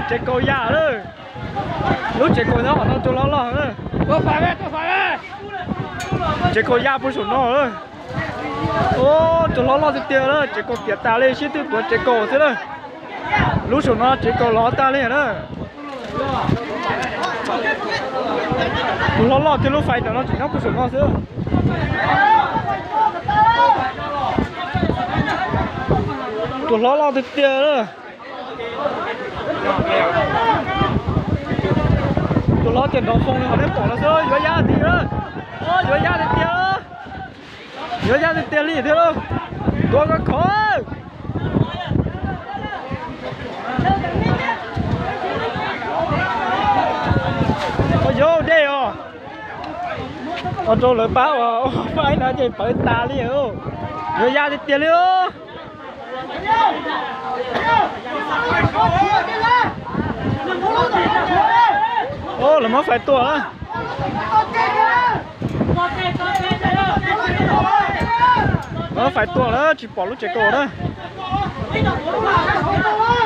Tsev kaus ya lawm. Lub tsev kaus nyob qhov no, tsuas hlob loj na. Tsev kaus ya puag saum no lawm. Tsuas hlob loj tiag tiag na, tsev kaus piam tas li, sib tw tuav tsev kaus xwb na. Lub saum no tsev kaus lov tag li na. Tus hlob loj thiab lub fais ntawm no tseem nyob puag saum no xwb. Tus hlob loj tiag tiag na. Tus hlob tias nrov foo li qhov nej pom no xwb, yuav ya tiag na. Yuav ya tiag tiag. Yuav ya tiag tiag li thiab lauj. Tuav koj khov. Ua yog dej os. Ua rau lawv pab ua faib no ces pawv tas li. Yuav ya tiag tiag li. Lawv muab fais tua na. Lawv muab fais tua na, tsis pom lub tsev kaus na.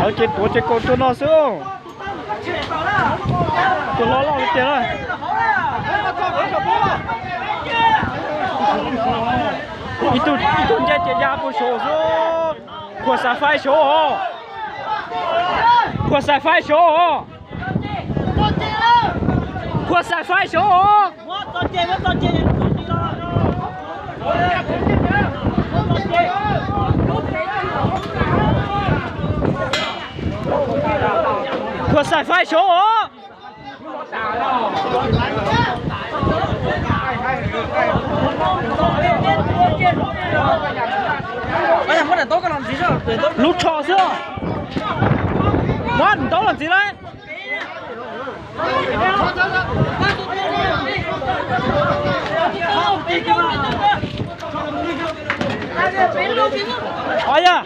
Lawv ces tuav tsev kaus tuaj no xwb. Tus hlob loj tiag na. Ib tug ncej ces ya puag saud xwb. Khuam xaim fais saud os. Khuam xaim fais saud os. Khuam xaim fais saud os. Khuam xaim fais saud os. Lub tsho xwb. Muab ntaub los ntxiv lauj. Os yog,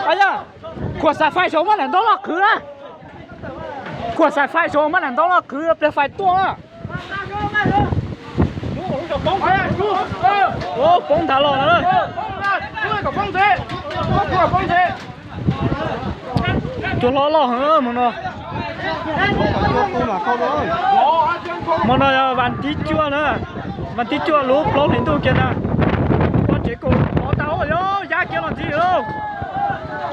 os yog, khuam xaim fais saud muab daim ntaub los qhwv na. Khuam xaim fais saud muab daim ntaub los qhwv pliag fais tuaj na. Poob nthav los lawm. Cua hlob loj heev hmo no. Hmo no yog vas thib cuaj na, vas thib cuaj lub plaub hlis ntuj kiag na. Ua tsev kaus lov tag, ua yog ya kiag los ntxiv lauj.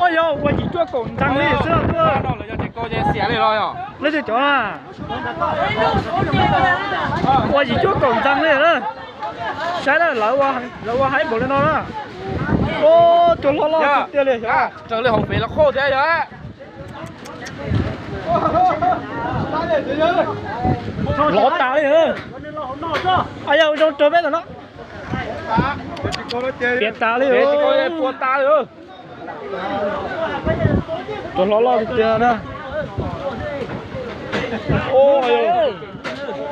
Ua yog ua yim cuaj kaum ntxees li xwb tuaj. Leej twg cov na? Ua yim cuaj kaum ntxees li na. Saib na, lawv ua heev npaum li no na. Ua cua hlob loj tiag tiag li. Raws li hauv pem los qhuav thiab yog. Lov tas li. Yog zoo raws peb ntawm no. Piam tas li. Tua tas li. Cua hlob loj tiag tiag na.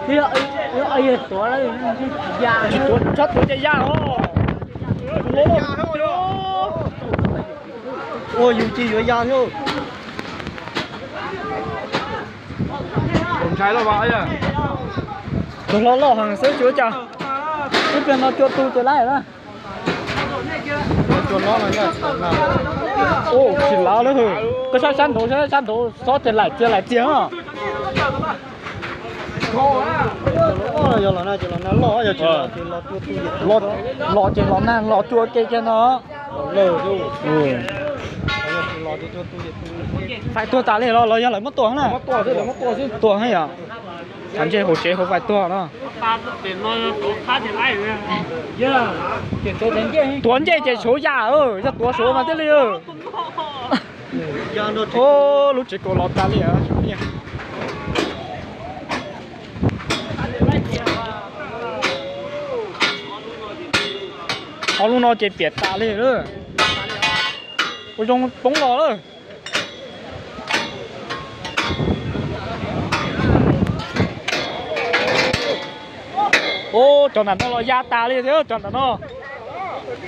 Tsis tuav, tsis tuav ces ya os. Ua yus ces yuav ya thiab. Tus hlob loj heev xwb tsis ua cas. Ib pliag no cua tu ces laib na. Tsis laib lawm. Koj saib sab nraud, sab nraud xob ces laim txias laim txias no. Los ces los nag los cua ke kiag no. Fais tuag tas li los los yog lawv muab tua na. Tua yog. Thav ntsej hauv tsev hauv fais tuag no. Tuav ncej ces suav ya, yog tuav suav mas thiaj li. Lub tsev kaus los tas li. Ob lub no ces piam tas li. Ua zoo poob los lawm. Cov nram no los ya tas li thiab, cov nram no.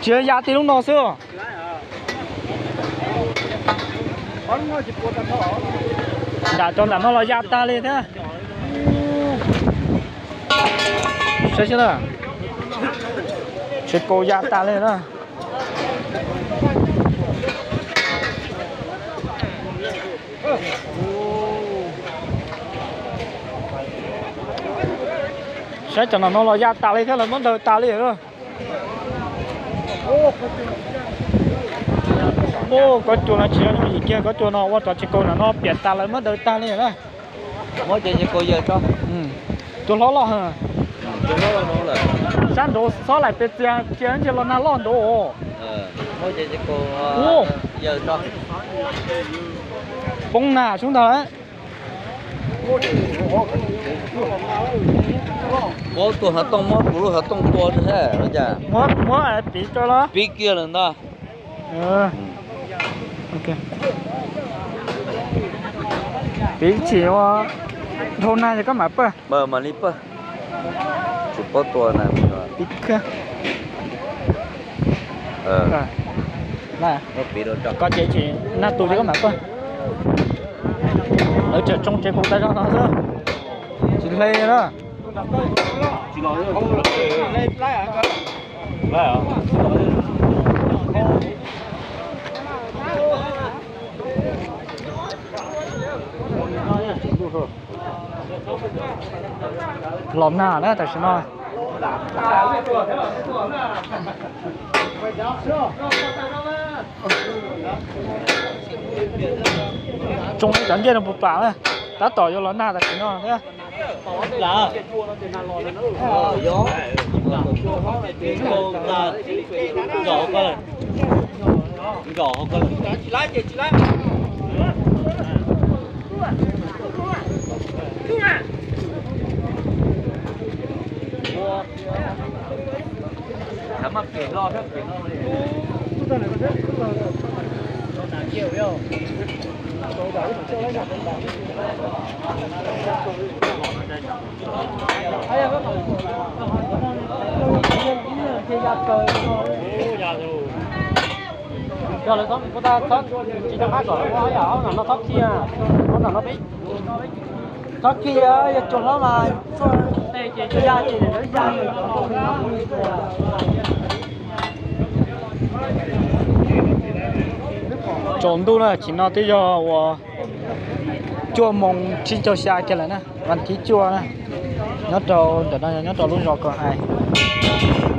Tsis ya tib lub no xwb. Nram cov nram no los ya tas li thiab. Saib seb na. Tsev kaus ya tas li na. Saib cov no no los ya tas li thiab, lawv muab daws tas li lawm. Koj cua no tsis yog yooj yim kiag, koj cua no ua cov tsis kaus no piam tas lawv muab daws tas li lawm. Cua hlob loj. Sab nraud xob laim pes txias cia ntshe los nag loj nraud. Poob nag sub ntag. Muab tus hav tooj, muab kuv lub hav tooj tua thiab. Muab piv rau los piv kiag lawm ntag. Piv tsis ua dhau nag ces koj mam pawj. Mam li pawj. Tsis paub tua na. Piv kiag. Koj ces tsis nag tu ces koj mam pawj. Lawv tseem tsoo tsev kaus tas zog no xwb. Tsis hle na. Los nag na tam sim no. Tsoo cov ntiaj no puas pam na. Tab tom yuav los nag tam sim no thiab. Yog lawv tsis rov qab kom lawv ua yam no txhob khi, txhob khi, yog cua hlob mas ya ces lawv ya. Tsaus ntuj na, tam sim no twb yog uas cuaj moos tsib caug xya kiag lawm na, vas thib cuaj na. Nyob rau ntawm no yog nyob rau lub zos Kaus Hais.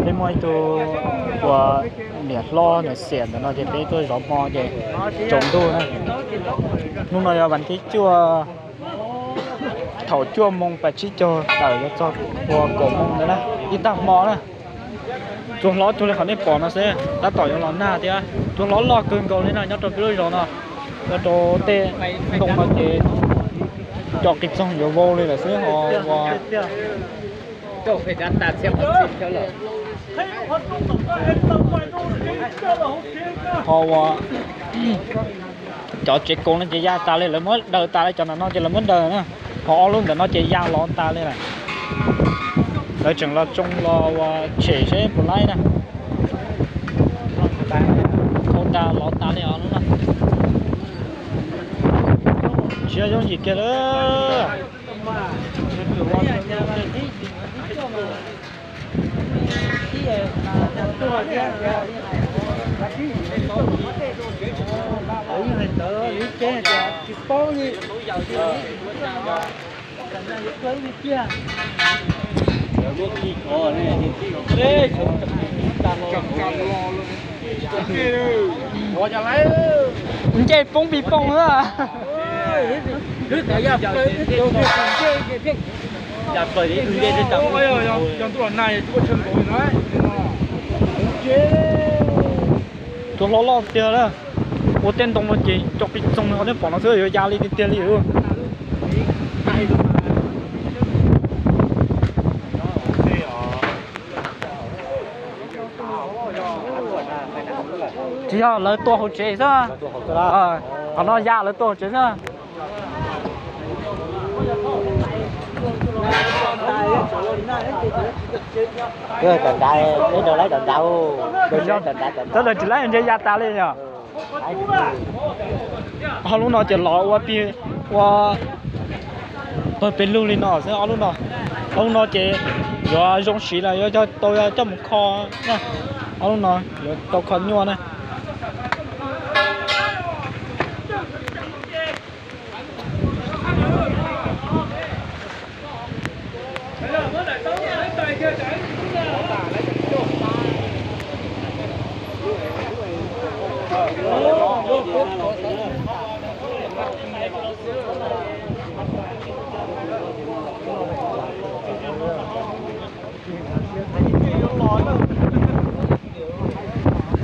Peb muaj ib tug uas niam hlob niam xiam ntawm no ces peb tuaj zov hmo ces tsaus ntuj na. Hnub no yog vas thib cuaj, thaum cuaj moos pas tsib caug tawm yuav txog uas kaum moos ntawd na, ib tag hmo na. Cua hlob cuag li qhov nej pom no xwb, tab tom yuav los nag thiab. Cua hlob loj kawg nkaus li no nyob rau peb lub zos no, nyob rau tej ntoo no ces cov qis txoog yuav vau li lawm xwb ho ua. Ho ua cov tsev kaus no ces ya tas li, lawv muab daws tas li, cov ntawm no ces lawv muab daws na. Ho ob lub ntawm no ces ya lov tas li lawm. Lawv tseem los tsoo los ua tshem seb puas laib na. Khau tas lov tas li os lub no. Tsis yog yooj yim kiag lawm. Ncej poob pis poog na. Cua hlob loj tiag na. Ua tej ntoo no ces cov qis txoog li qhov nej pom no xwb yuav ya li tiag tiag li. Tsis yog lawv tua hauv tsev xwb. Qhov no ya lawv tua hauv tsev xwb. Cov nrad, peb nrad laib cov nrad. Cov nrad tsis laib ntshe ya tas li yom. Ob lub no ces lov ua pig ua pawg pes lug li no xwb ob lub no. Ob lub no ces yuav zoo siv lawm yuav tau coj mus kho na. Ob lub no yuav tau kho nyuaj na.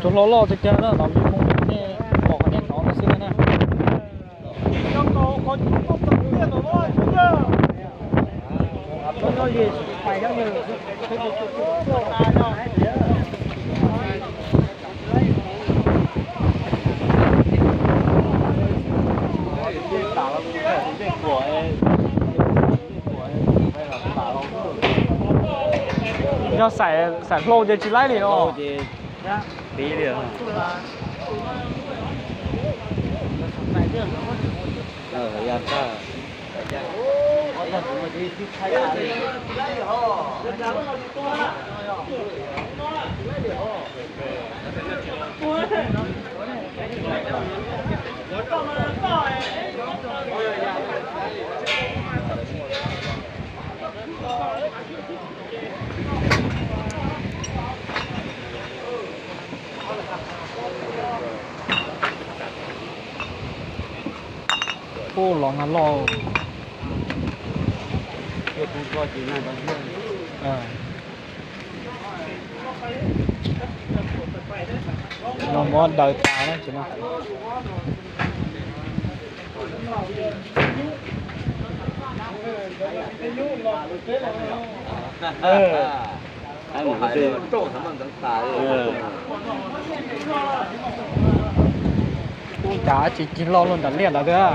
Hlob loj tiag tiag na, los li moo nej pom qhov nej hnov no xwb na. Yog xaim hlau ces tsis laib li no. Ub, los nag loj. Los muab daws tas na tsis no. Ub, cas tsis cig loj luaj nram liaj ntawd thiab.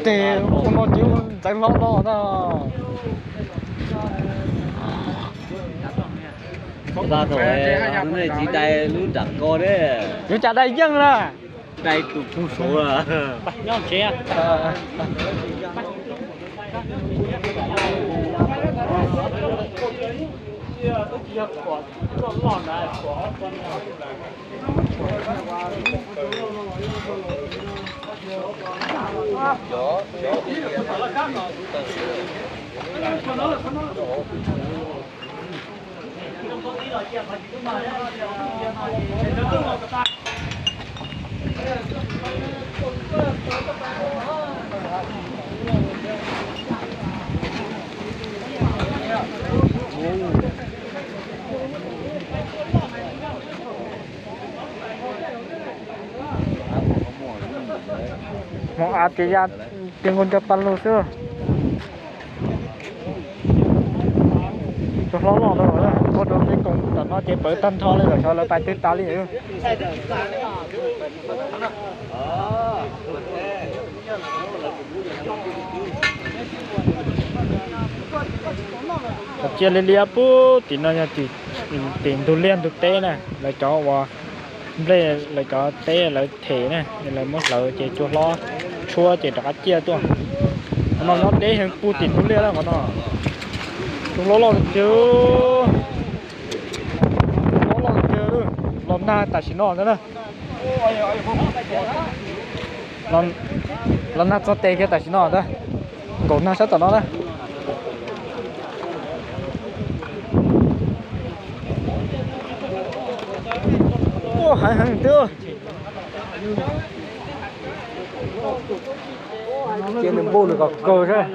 Tes ua no ces ntxeev hlob no na. Tsis dai lub nram ko ne. Yuav cas dai yeej na. Dai tus pug saud. Hmoov av ces ya tias nkaus ncaws pas lug xwb. Tus hlob loj lawm, ua rau tej koom tam no ces pawv tag nrho li lawm, xyov lawv pais twg tas li. Cov tsiaj liab liab puag tim no yog tim ntug liaj ntug teb na, lawv cov uas nplej lawv cov teb lawv them na, lawv muab hlawv ces cua hlob tshuab ces rov qab ciaj tuaj. Qhov no nyob deb heev puag tim ntug liaj na qhov no. Tus hlob loj tiag, hlob loj tiag, los nag tam sim no ntag na. Los nag txog tes kiag tam sim no ntag, nkaum nag sab tom no na. Ua heev heev tiag. Cia nws npuj nws kom kawg seb.